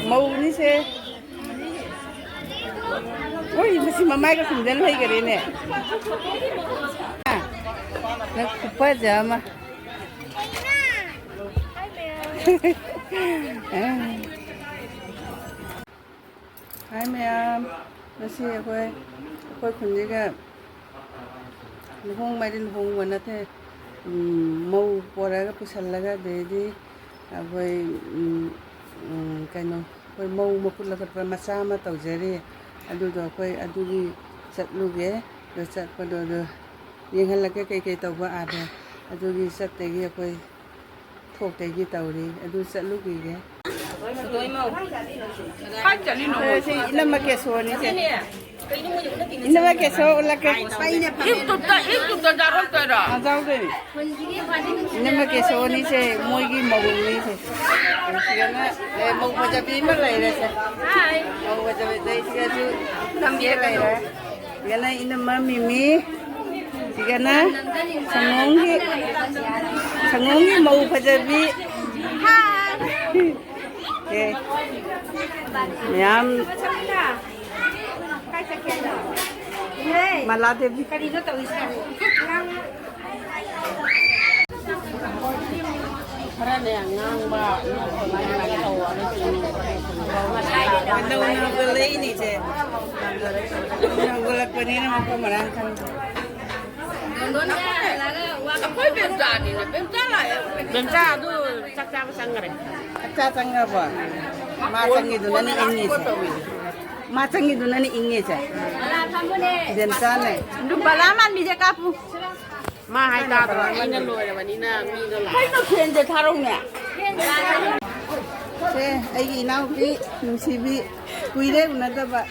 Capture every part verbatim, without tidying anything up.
ꯃꯧꯅꯤꯁꯦ꯫ ꯍꯣꯏ, ꯃꯁꯤ ꯃꯃꯥꯏꯒ ꯈꯨꯝꯖꯤꯜ ꯂꯩꯈꯔꯦꯅꯦ꯫ ꯅꯪ ꯈꯨꯐꯖ ꯑꯃ꯫ ꯍꯥꯏ ꯃꯌꯥꯝ, ꯉꯁꯤ ꯑꯩꯈꯣꯏ, ꯑꯩꯈꯣꯏ ꯈꯨꯟꯁꯤꯒ ꯂꯨꯍꯣꯡꯕ ꯍꯥꯏꯗꯤ ꯂꯨꯍꯣꯡꯕ ꯅꯠꯇꯦ, ꯎꯝ, ꯃꯧ ꯄꯣꯔꯛꯑꯒ ꯄꯨꯁꯜꯂꯒ ꯑꯗꯩꯗꯤ ꯑꯩꯈꯣꯏ, ꯎꯝ, ꯎꯝ, ꯀꯩꯅꯣ, ꯑꯩꯈꯣꯏ ꯃꯧ ꯃꯈꯨꯠ ꯂꯧꯈꯠꯄ ꯃꯆꯥ ꯑꯃ ꯇꯧꯖꯔꯤ꯫ ꯑꯗꯨꯗꯣ ꯑꯩꯈꯣꯏ ꯑꯗꯨꯒꯤ ꯆꯠꯂꯨꯒꯦ꯫ ꯑꯗꯣ ꯆꯠꯄꯗꯣ ꯑꯗꯣ ꯌꯦꯡꯍꯜꯂꯛꯀꯦ ꯀꯩꯀꯩ ꯇꯧꯕ ꯑꯥꯗ꯫ ꯑꯗꯨꯒꯤ ꯆꯠꯇꯒꯤ ꯑꯩꯈꯣꯏ ꯊꯣꯛꯇꯒꯤ ꯇꯧꯔꯤ꯫ ꯑꯗꯨ ꯆꯠꯂꯨꯈꯤꯒꯦ꯫ ꯀꯥꯏ ꯆꯠꯂꯤꯅꯣ? ꯁꯤ ꯏꯅꯝꯃ ꯀꯦꯁꯣꯅꯤꯁꯦ꯫ ꯏꯅꯝꯃ ꯀꯦꯁꯣ ꯎꯠꯂꯛꯀꯦ꯫ ꯌꯨꯇꯨꯕꯇ, ꯌꯨꯇꯨꯕꯇ ꯊꯥꯔꯛꯇꯣꯏꯔꯣ? ꯑꯥ, ꯊꯥꯔꯛꯇꯣꯏꯅꯤ꯫ ꯏꯅꯝꯃ ꯀꯦꯁꯣꯅꯤꯁꯦ, ꯃꯣꯏꯒꯤ ꯃꯧꯅꯤꯁꯦ꯫ ꯁꯤꯗꯅ, ꯑꯦ, ꯃꯧ ꯐꯖꯕꯤ ꯑꯃ ꯂꯩꯔꯦꯁꯦ꯫ ꯃꯧ ꯐꯖꯕꯤ ꯂꯩꯁꯤꯒꯁꯨ ꯅꯝꯕꯤꯔ ꯂꯩꯔꯦ꯫ ꯁꯤꯗꯅ ꯏꯅꯝꯃ ꯃꯤꯃꯤ, ꯁꯤꯗꯅ ꯁꯪꯒꯣꯝꯒꯤ, ꯁꯪꯒꯣꯝꯒꯤ ꯃꯧ ꯐꯖꯕꯤ꯫ ꯑꯦ, ꯃꯌꯥꯝ꯫ ꯃꯂꯥ ꯗꯦꯕꯤ꯫ ꯈꯔꯅꯦ ꯉꯥꯡꯕ, ꯅꯣꯛꯄ, ꯂꯥꯡꯕ ꯇꯧꯕ, ꯑꯗꯨ ꯅꯧꯅ ꯍꯧꯒꯠꯂꯛꯏꯅꯦ ꯏꯆꯦ꯫ ꯅꯧꯅ ꯍꯧꯒꯠꯂꯛꯄꯅꯤꯅ ꯃꯐꯝ ꯃꯔꯥꯡ ꯈꯪꯗ꯭ꯔꯦ꯫ ꯑꯩꯈꯣꯏ ꯕꯦꯝꯆꯥꯅꯤꯅꯦ, ꯕꯦꯝꯆꯥ ꯂꯥꯛꯑꯦ꯫ ꯕꯦꯝꯆꯥ ꯑꯗꯨ ꯆꯥꯛ ꯆꯥꯕ ꯆꯪꯈ꯭ꯔꯦ꯫ ꯆꯥꯛ ꯆꯥ ꯆꯪꯈ꯭ꯔꯕꯣ? ꯃꯥ ꯆꯪꯉꯤꯗꯨꯅꯅꯦ ꯏꯪꯉꯤꯁꯦ꯫ ꯃꯥ ꯆꯪꯉꯤꯗꯨꯅꯅꯦ ꯏꯪꯉꯤꯁꯦ꯫ ꯕꯦꯝꯆꯥꯅꯦ꯫ ꯑꯗꯨ ꯕꯂꯥ ꯃꯥꯟꯕꯤꯁꯦ ꯀꯥꯞꯄꯨ꯫ ꯃꯥ ꯍꯥꯏ ꯇꯥꯗ꯭ꯔꯣ? ꯑꯩꯅ ꯂꯣꯏꯔꯕꯅꯤꯅ ꯃꯤꯗꯣ ꯂꯥꯛꯑꯦ꯫ ꯀꯩꯅꯣ ꯐꯦꯟꯁꯦ ꯊꯥꯔꯛꯎꯅꯦ꯫ ꯁꯦ, ꯑꯩꯒꯤ ꯏꯅꯥꯎꯄꯤ ꯅꯨꯡꯁꯤꯕꯤ, ꯀꯨꯏꯔꯦ ꯎꯅꯗꯕ꯫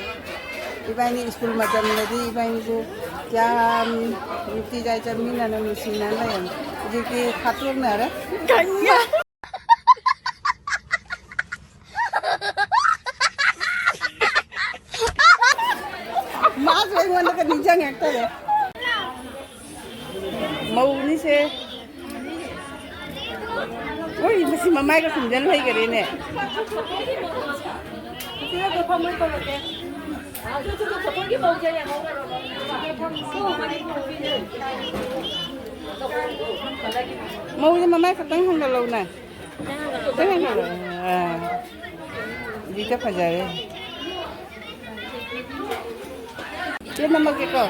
ꯏꯕꯥꯅꯤ ꯁ꯭ꯀꯨꯜ ꯃꯇꯝꯗꯗꯤ ꯏꯕꯥꯅꯤꯁꯦ ꯀꯌꯥꯝ ꯅꯨꯡꯇꯤꯖꯥꯏ ꯆꯠꯃꯤꯟꯅꯅ ꯅꯨꯡꯁꯤꯅꯅ ꯂꯩꯔꯝꯃꯤ꯫ ꯍꯧꯖꯤꯛꯇꯤ ꯊꯥꯞꯇꯣꯛꯅꯔꯦ꯫ ꯃꯥꯁꯨ ꯑꯩꯉꯣꯟꯗꯒ ꯅꯤꯡꯁꯤꯡꯉꯛꯇꯔꯦ꯫ ꯃꯧꯅꯤꯁꯦ꯫ ꯍꯣꯏ, ꯃꯁꯤ ꯃꯃꯥꯏꯒ ꯈꯨꯝꯖꯤꯜ ꯂꯩꯈꯔꯦꯅꯦ꯫ ꯃꯧꯁꯦ ꯃꯃꯥꯏ ꯈꯛꯇꯪ ꯍꯟꯒꯠꯂꯛꯎꯅꯦ꯫ ꯈꯤꯇꯪ ꯍꯟꯒꯠꯂꯛꯑꯣ꯫ ꯑꯥ꯫ ꯍꯧꯖꯤꯛꯇ ꯐꯖꯔꯦ꯫ ꯏꯆꯦ ꯅꯝꯃꯛꯀꯦꯀꯣ꯫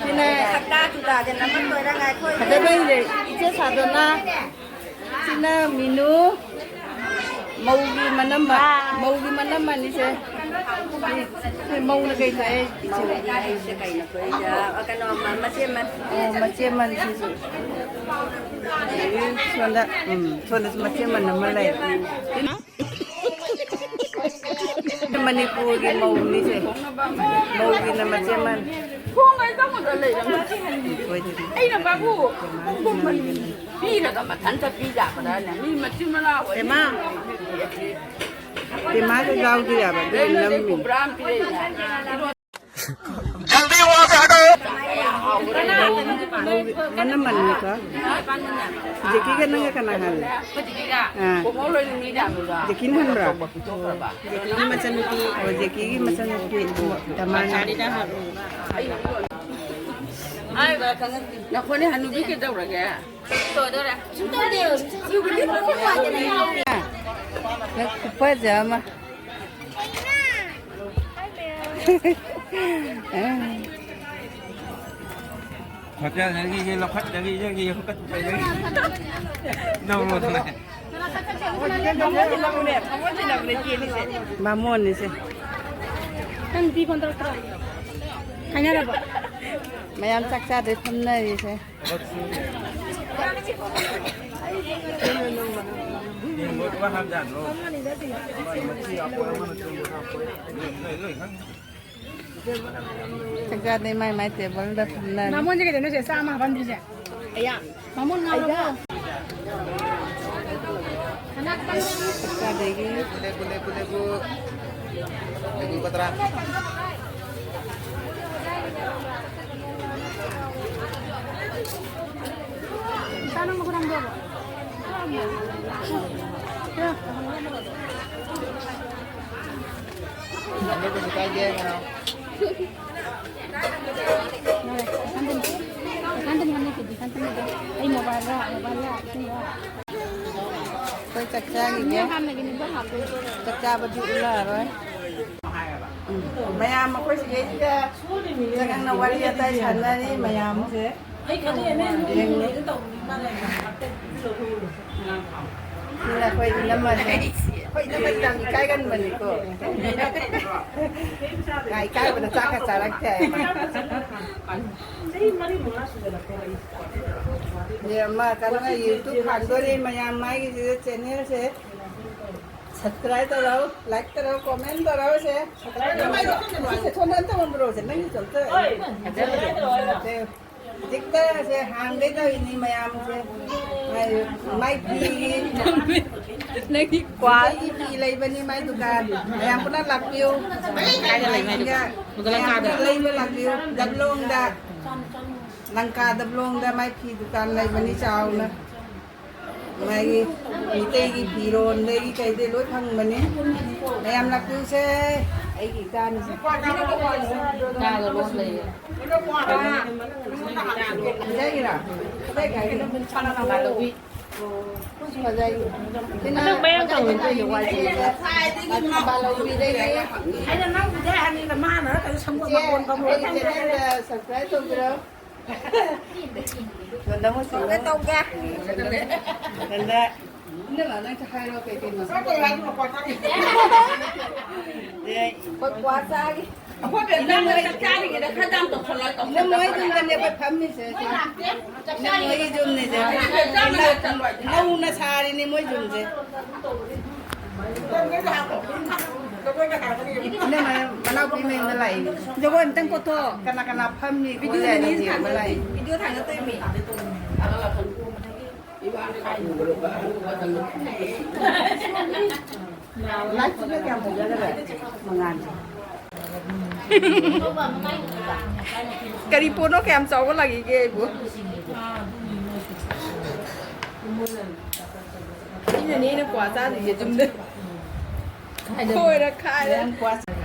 ꯁꯤꯅ ꯁꯛꯇꯥ ꯆꯨꯗꯥꯁꯦ ꯅꯝꯃꯛꯇꯣꯏꯔꯥ? ꯉꯥꯏꯈꯣ, ꯏꯆꯦ꯫ ꯐꯖꯗꯣꯏꯅꯦ꯫ ꯏꯆꯦ ꯁꯥꯗꯅ꯫ ꯁꯤꯅ ꯃꯤꯅꯨ꯫ ꯃꯧꯒꯤ ꯃꯅꯝꯃ꯫ ꯃꯧꯒꯤ ꯃꯅꯝꯃꯅꯤꯁꯦ꯫ ꯁꯤ, ꯁꯤ ꯃꯧꯅ ꯀꯩ ꯆꯥꯏ? ꯏꯆꯦ꯫ ꯃꯧꯒꯤ ꯍꯥꯏꯁꯦ ꯀꯩꯅꯣ? ꯑꯩꯈꯣꯏꯗ, ꯀꯩꯅꯣ, ꯃ-, ꯃꯆꯦ ꯃ-, ꯑꯣ, ꯃꯆꯦ ꯃꯟꯁꯤꯁꯨ꯫ ꯁꯣꯝꯗ, ꯎꯝ, ꯁꯣꯝꯗꯁꯨ ꯃꯆꯦ ꯃꯟ ꯑꯃ ꯂꯩ꯫ ꯃꯅꯤꯄꯨꯔꯒꯤ ꯃꯧꯅꯤꯁꯦ꯫ ꯃꯧꯒꯤꯅ ꯃꯆꯦ ꯃꯟ꯫ ꯊꯣꯡ ꯍꯥꯏ ꯆꯪꯉꯨꯗ ꯂꯩꯔꯝꯃꯦ꯫ ꯑꯩꯈꯣꯏꯗꯗꯤ ꯑꯩꯅ ꯕꯥꯕꯨ ꯄꯤꯔꯒ ꯃꯊꯟꯇ ꯄꯤ ꯌꯥꯕ꯭ꯔꯥꯅꯦ? ꯃꯤ ꯃꯆꯤꯟ ꯃꯅꯥꯎ ꯑꯣꯏ꯫ ꯄꯦꯃꯥ꯫ ꯄꯦꯃꯥꯁꯨ ꯌꯥꯎꯗꯦ ꯌꯥꯕ, ꯑꯗꯨꯒꯤ ꯅꯝꯃꯤꯅꯤ꯫ ꯀꯨꯝꯕ꯭ꯔꯥ ꯑꯃ ꯄꯤꯔꯛꯏꯅꯦ꯫ जल्दी वहाँ से हटो। ꯃꯅꯝ ꯃꯅꯤꯀꯣ꯫ ꯖꯦꯀꯤꯒ ꯅꯪꯒ ꯀꯅꯥ ꯍꯥꯜꯂꯦ? ꯑꯥ꯫ ꯖꯦꯀꯤꯅ ꯍꯟꯕ꯭ꯔꯥ? ꯖꯦꯀꯤꯒꯤ ꯃꯆꯟꯅꯨꯄꯤ꯫ ꯑꯣ, ꯖꯦꯀꯤꯒꯤ ꯃꯆꯟꯅꯨꯄꯤ꯫ ꯗꯃꯥꯅ꯫ ꯅꯈꯣꯏꯅꯦ ꯍꯅꯨꯕꯤ ꯀꯩꯗꯧꯔꯒꯦ? ꯅꯪ ꯈꯨꯐꯖ ꯑꯃ꯫ ꯍꯣꯇꯦꯜꯗꯒꯤ ꯂꯧꯈꯠꯇꯒꯤ ꯌꯦꯡꯒꯤ ꯍꯧꯀꯠꯄꯗꯒꯤ ꯅꯣꯡꯃꯗ꯫ ꯕꯥꯃꯣꯟꯅꯤꯁꯦ꯫ ꯅꯪ ꯅꯨꯄꯤ ꯐꯣꯟ ꯇꯧꯔꯛꯇ꯭ꯔꯣ? ꯍꯥꯏꯅꯔꯕꯣ? ꯃꯌꯥꯝ ꯆꯥꯛ ꯆꯥꯗꯣꯏ ꯐꯝꯅꯔꯤꯁꯦ꯫ ꯆꯥꯛ ꯆꯥꯗꯣꯏ ꯃꯥꯏ ꯃꯥꯏ ꯇꯦꯕꯜꯗ ꯐꯝꯅꯔꯦ꯫ ꯕꯥꯃꯣꯟꯁꯦ ꯀꯩꯗꯧꯅꯣ ꯁꯦ ꯆꯥꯝꯃ ꯍꯥꯞꯍꯟꯗ꯭ꯔꯤꯁꯦ? ꯑꯌꯥ, ꯕꯥꯃꯣꯟ ꯉꯥꯎꯔꯕꯣ? ꯆꯥꯛ ꯆꯥꯗꯣꯏꯒꯤ꯫ ꯀꯨꯂꯦ, ꯀꯨꯂꯦ, ꯀꯨꯂꯦꯕꯨ꯫ ꯂꯤꯁꯤꯡ ꯇꯔꯥ꯫ ꯆꯥ ꯅꯪ ꯃꯈꯨꯠ ꯍꯥꯝꯗꯣꯛꯑꯕꯣ? ꯑꯩ ꯃꯣꯕꯥꯏꯜꯗ, ꯃꯣꯕꯥꯏꯜꯗ ꯏꯁꯤꯡꯗꯣ ꯑꯩꯈꯣꯏ ꯆꯥꯛ ꯆꯥꯈꯤꯒꯦ꯫ ꯍꯥꯟꯅꯒꯤꯅꯤꯗꯣ ꯍꯥꯞꯄꯦ꯫ ꯆꯥꯛ ꯆꯥꯕꯗꯤ ꯎꯠꯂꯛꯑꯔꯣꯏ꯫ ꯎꯝ꯫ ꯃꯌꯥꯝ ꯑꯩꯈꯣꯏ ꯁꯤꯗꯩꯁꯤꯗ ꯅꯪꯅ ꯋꯥꯔꯤ ꯋꯥꯇꯥꯏ ꯁꯥꯟꯅꯔꯤ ꯃꯌꯥꯝꯁꯦ꯫ ꯑꯩ ꯈꯜꯂꯤ, ꯅꯪ ꯌꯦꯡꯉꯨ꯫ ꯅꯣꯡꯃꯩꯗ ꯇꯧꯕꯅꯤ ꯃꯥꯅ ꯌꯥꯝ ꯍꯥꯞꯄꯦ꯫ ꯁꯤꯅ ꯑꯩꯈꯣꯏ ꯏꯅꯝꯃꯁꯦ꯫ ꯑꯩꯈꯣꯏ ꯏꯅꯝꯃꯁꯦ ꯌꯥꯝ ꯏꯀꯥꯏꯒꯟꯕꯅꯤꯀꯣ꯫ ꯉꯥ ꯏꯀꯥꯏꯕꯗ ꯆꯥꯛꯀ ꯆꯥꯔꯛꯇꯦ ꯍꯥꯏꯕ꯫ ꯆꯍꯤ ꯃꯔꯤ ꯃꯉꯥ ꯁꯨꯖꯜꯂꯛꯄ ꯑꯩ꯫ ꯏꯕꯦꯝꯃ, ꯀꯩꯅꯣ, YouTube ꯍꯥꯡꯗꯣꯔꯦ ꯃꯌꯥꯝ, ꯃꯥꯒꯤꯁꯤꯗ ꯆꯦꯅꯦꯜꯁꯦ꯫ Subscribe ꯇꯧꯔꯣ, like ꯇꯧꯔꯣ, comment ꯇꯧꯔꯣ ꯁꯦ꯫ ꯁꯦ, ꯁꯣꯝꯗ ꯑꯝꯇ ꯑꯣꯟꯕꯤꯔꯛꯑꯣꯁꯦ, ꯅꯪꯒꯤꯁꯨ ꯑꯝꯇ꯫ ꯍꯣꯏ꯫ ꯁꯦ, ꯍꯧꯖꯤꯛꯇ ꯁꯦ ꯍꯥꯡꯒꯦ ꯇꯧꯔꯤꯅꯤ ꯃꯌꯥꯝꯁꯦ꯫ ꯃꯥꯏ, ꯃꯥꯏ ꯐꯤꯒꯤ, ꯅꯪꯒꯤ ꯀ꯭ꯋꯥ꯫ ꯃꯩꯇꯩꯒꯤ ꯐꯤ ꯂꯩꯕꯅꯤ ꯃꯥꯏ ꯗꯨꯀꯥꯟ꯫ ꯃꯌꯥꯝ ꯄꯨꯟꯅ ꯂꯥꯛꯄꯤꯌꯨ꯫ ꯀꯥꯏꯗ ꯂꯩꯕ ꯍꯥꯏꯅꯣ? ꯃꯌꯥꯝ ꯄꯨꯟꯅ ꯂꯩꯕ ꯂꯥꯛꯄꯤꯌꯨ꯫ ꯗꯕ꯭ꯂꯣꯡꯗ, ꯂꯪꯀꯥ ꯗꯕ꯭ꯂꯣꯡꯗ ꯃꯥꯏ ꯐꯤ ꯗꯨꯀꯥꯟ ꯂꯩꯕꯅꯤ ꯆꯥꯎꯅ꯫ ꯃꯥꯒꯤ ꯃꯤꯇꯩꯒꯤ ꯐꯤꯔꯣꯟꯗꯒꯤ ꯀꯩꯗꯩ ꯂꯣꯏ ꯐꯪꯕꯅꯤ꯫ ꯃꯌꯥꯝ ꯂꯥꯛꯄꯤꯌꯨꯁꯦ꯫ ꯑꯩꯒꯤ ꯏꯆꯥꯅꯤꯁꯦ꯫ ꯏꯆꯥꯒ ꯂꯣꯏ ꯂꯩꯌꯦ꯫ ꯏꯆꯥꯒꯤꯔꯣ? ꯏꯆꯥꯒꯤ ꯒꯥꯔꯤ? ꯐꯖꯩ꯫ ꯁꯤꯅ ꯍꯟꯗꯛ ꯃꯌꯥꯡ ꯀꯪꯉꯤꯗꯣ ꯌꯦꯡꯉꯣ ꯍꯥꯏꯁꯦ꯫ ꯕꯥꯂꯧꯕꯤꯗꯒꯤ꯫ ꯑꯩꯅ ꯅꯪꯕꯨꯗꯤ ꯍꯥꯏꯍꯟꯅꯤꯡꯗꯦ, ꯃꯥꯅ ꯀꯩꯅꯣ ꯁꯪꯒꯣꯝ ꯏꯆꯦ, ꯃꯇꯣꯟ ꯐꯝꯃꯒ ꯑꯩꯒꯤ ꯆꯦꯅꯦꯜꯗ subscribe ꯇꯧꯕꯤꯔꯣ꯫ ꯇꯧꯒꯦ, ꯇꯧꯒꯦ꯫ ꯏꯅꯝꯃ, ꯅꯪꯁꯨ ꯍꯥꯏꯔꯣ ꯀꯩ ꯀꯩꯅꯣ꯫ ꯑꯦ, ꯑꯩꯈꯣꯏ ꯀ꯭ꯋꯥ ꯆꯥꯒꯦ꯫ ꯑꯩꯈꯣꯏ ꯕꯦꯝꯆꯥꯅ ꯆꯥꯛ ꯆꯥꯔꯤꯉꯩꯗ ꯈꯔ ꯌꯥꯝ ꯇꯧꯁꯜꯂꯣ, ꯇꯧꯁꯜꯂꯣ꯫ ꯏꯅꯝꯃ ꯍꯣꯏ ꯌꯨꯝꯗꯅꯦ ꯑꯩꯈꯣꯏ ꯐꯝꯃꯤꯁꯦ꯫ ꯏꯅꯝꯃ ꯍꯣꯏꯒꯤ ꯌꯨꯝꯅꯤꯁꯦ꯫ ꯅꯧꯅ ꯁꯥꯔꯤꯅꯤ ꯃꯣꯏ ꯌꯨꯝꯁꯦ꯫ ꯏꯅꯝꯃ ꯃꯅꯥꯎꯄꯤ ꯃꯌꯨꯝꯗ ꯂꯥꯛꯏꯅꯤ꯫ ꯖꯒꯣꯏ ꯑꯝꯇꯪ ꯀꯣꯠꯊꯣꯛꯑꯣ꯫ ꯀꯅꯥ ꯀꯅꯥ ꯐꯝꯃꯤ ꯈꯣꯠꯂꯤ ꯍꯥꯏꯅ ꯌꯦꯡꯕ ꯂꯥꯛꯏꯅꯤ꯫ ꯚꯤꯗꯤꯑꯣ ꯊꯥꯡꯒꯠꯇꯣꯏꯃꯤ꯫ ꯂꯥꯏꯐꯁꯤꯅ ꯀꯌꯥꯝ ꯐꯖꯈ꯭ꯔꯦ? ꯃꯉꯥꯜꯁꯦ꯫ ꯀꯔꯤ ꯄꯣꯠꯅꯣ ꯀꯌꯥꯝ ꯆꯥꯎꯕ ꯂꯥꯛꯏꯒꯦ ꯑꯩꯕꯨ? ꯑꯩꯅ ꯀ꯭ꯋꯥ ꯆꯥꯗ꯭ꯔꯤꯁꯦ ꯌꯨꯝꯗ꯫ ꯈꯣꯏꯔ ꯈꯥꯏꯔ꯫ ꯀ꯭ꯋꯥ ꯆꯥ-,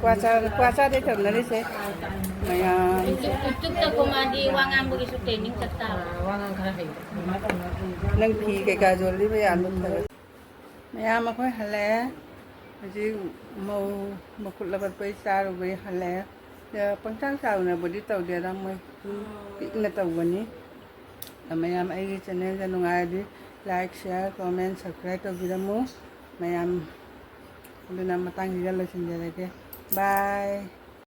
ꯀ꯭ꯋꯥ ꯆꯥ-, ꯀ꯭ꯋꯥ ꯆꯥꯗꯦ ꯇꯧꯅꯔꯤꯁꯦ ꯃꯌꯥꯝ꯫ ꯌꯨꯇ꯭ꯌꯨꯕꯇꯀꯣ ꯃꯥꯗꯤ ꯋꯥ ꯉꯥꯡꯕꯒꯤꯁꯨ ꯇ꯭ꯔꯦꯅꯤꯡ ꯆꯠ ꯇꯥꯕ꯫ ꯋꯥ ꯉꯥꯡ ꯈꯔ ꯍꯩꯕ꯫ ꯅꯪ ꯐꯤ ꯀꯩꯀꯥ ꯌꯣꯜꯂꯤꯕ ꯌꯥꯝꯅ ꯐꯔꯦ꯫ ꯃꯌꯥꯝ ꯑꯩꯈꯣꯏ ꯍꯜꯂꯛꯑꯦ꯫ ꯍꯧꯖꯤꯛ ꯃꯧ ꯃꯈꯨꯠ ꯂꯕꯠꯄꯩ ꯆꯥꯔꯨꯕꯩ ꯍꯜꯂꯛꯑꯦ꯫ ꯄꯪꯆꯥ ꯆꯥꯎꯅꯕꯨꯗꯤ ꯇꯧꯗꯦꯗ, ꯃꯣꯏ ꯄꯤꯛꯅ ꯇꯧꯕꯅꯤ꯫ ꯑꯗ ꯃꯌꯥꯝ ꯑꯩꯒꯤ ꯆꯦꯅꯦꯜꯗ ꯅꯨꯡꯉꯥꯏꯔꯗꯤ like, share, comment, subscribe ꯇꯧꯕꯤꯔꯝꯃꯨ ꯃꯌꯥꯝ꯫ ꯑꯗꯨꯅ ꯃꯇꯥꯡꯁꯤꯗ ꯂꯣꯏꯁꯤꯟꯖꯔꯒꯦ꯫ Bye꯫